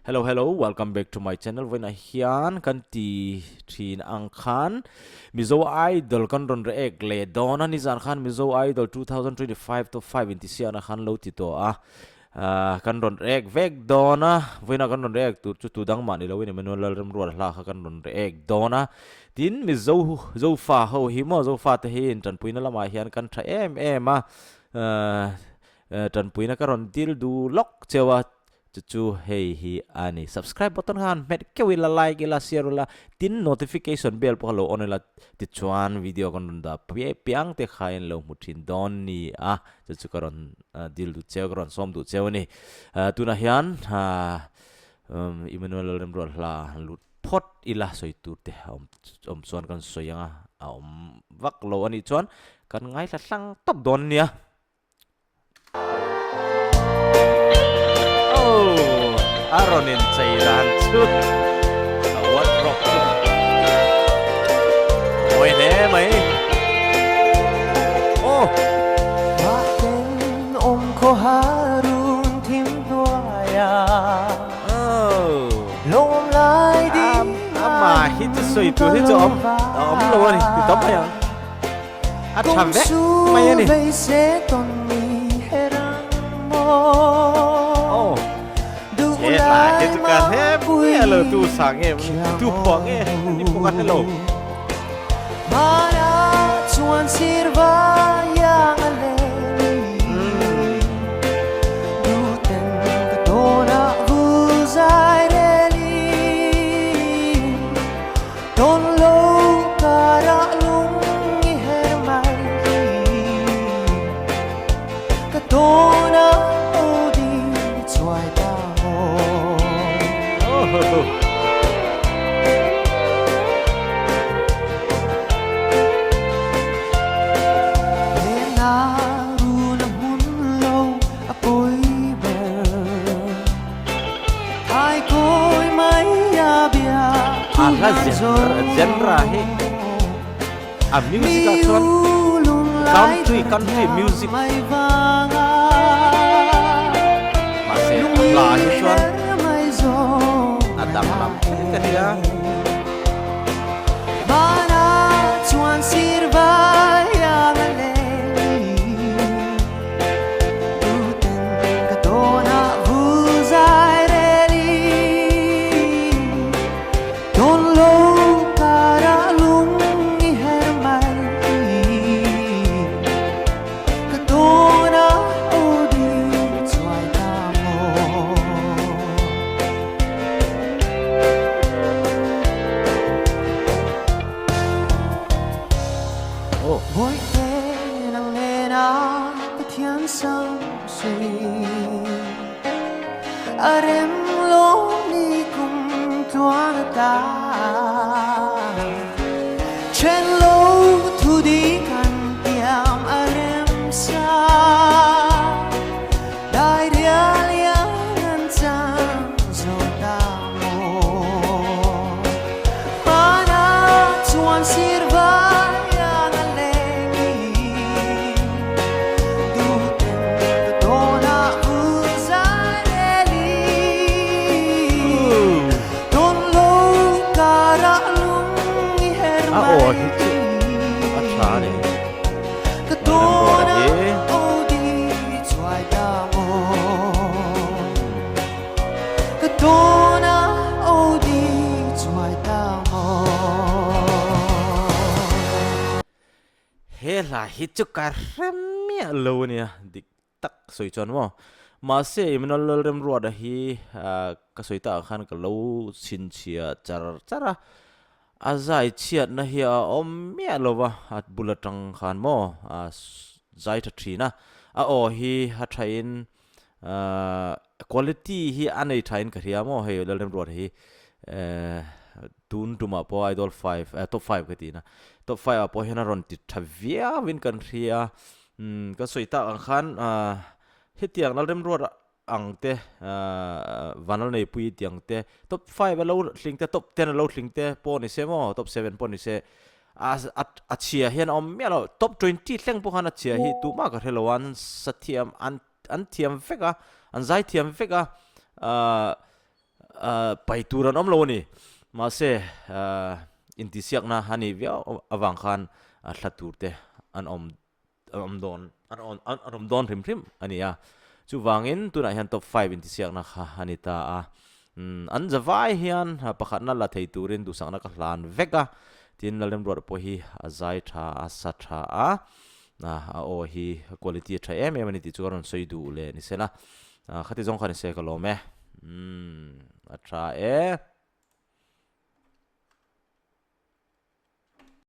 Hello hello welcome back to my channel vawiinah hian kan ti thin ang khan Mizo Idol kan rawn react leh dawn a nizan khan Mizo Idol 2025 top 5 intihsiakna khan lo ti tawh a kan rawn react vek dawn a vawiinah kan rawn react tur chu tu dang mah ni loin Emmanuel Lalremruala hla kha kan rawn react dawn a tin Mizo Zofa ho hi maw Zofa te hi intanpuina lamah hian kan tha em em a Tanpuina ka rawn dil duh lawk cheu a, chu chu hei hi a ni. Subscribe button kha han hmet keuh ila, like ila, share ula, tin notification bell pawh kha lo on ila, tichuan video kan rawn dah piang te kha in lo hmu thin dawn ni a, chu chu ka rawn dil duh cheu, ka rawn sawm duh cheu a ni. Tunah hian Emmanuel Lalremrual hla han lut phawt ila sawi tur te a awm chuan kan sawi ang a, a awm vak lo a nih chuan kan ngaithla hlang tawp dawn nia. Oh, a rawn in chei dan chu a wardrobe chu mawi hle mai. Oh. Mahten awm khaw harun thim hnuaia Oh. Lawm lai ding Ama hi chu sawi tur hi chu a awm a awm lo a ni ti tawp mai ang. A tha vek mai a ni. Oh. He hla hi chu ka hre miah lo tu sa nge tu phuah nge ni pawh ka hre lo. Tawn lo karah lung i her mai hi Ka tawn a o di chuai ta maw Lena run a hmun lo a pawi ber A hla genre hi a music ah chuan country country music mahse a hla hi chuan a danglam thil ka nia. Vawitte nang nena Pathian sam sui A rem lo ni kum tluang ta Chen lo thu di kan tiam a rem sa Dai rial yang an chang zo ta maw Hmana chuan sir vaiang a leng i Duhten ka tawnah vul zai rel i Tawn lo karah lung i her A mai aw hi chu a tha a ni. Ka Lalremruata tawnah hi. aw di chuai ta maw Ka tawnah aw di chuai ta maw. He hla hi chu ka hre miah lo a nia, dik tak sawi chuan maw. Mahse Emmanuel Lalremruata hi ka sawi takah khan ka lo chhinchhiah char char a, a zai chhiatna hi a awm miah lo va, a bul atang khan maw a zai tha thin a, a aw hi a thain Quality hi a nei thain ka hria maw hei Lalremruata hi tun tumah pawh Idol 5 top 5 ka tihna top 5 ah pawh hian a rawn ti tha viau in kan hria kan sawi tak ang khan hetiang Lalremruata ang te Vanlalneipui tiang te top 5 a lo hling te top 10 a lo hling te pawh ni se maw top 7 pawh ni se a chhia hian a awm miah lo top 20 thleng pawh khan a chhia hi tumah ka hre lo a an sa thiam an an thiam vek a an zai thiam vek a ahh Pai tur an awm lo a ni. Mahse, intihsiakna a nih viau avang khan hla tur te an awm an awm dawn an awm an awm dawn hrim hrim a ni a. Chuvangin tunah hian top five intihsiakna kha a ni ta a. An zavai hian pakhatna la thei turin duhsakna ka hlan vek a. Tin, Lalremruat pawh hi a zai tha a, sa tha a, a aw hi quality a tha em em a ni tih chu ka rawn sawi duh leh ni sela. Khati zawng kha ni se ka lawm e. Umm a tha e.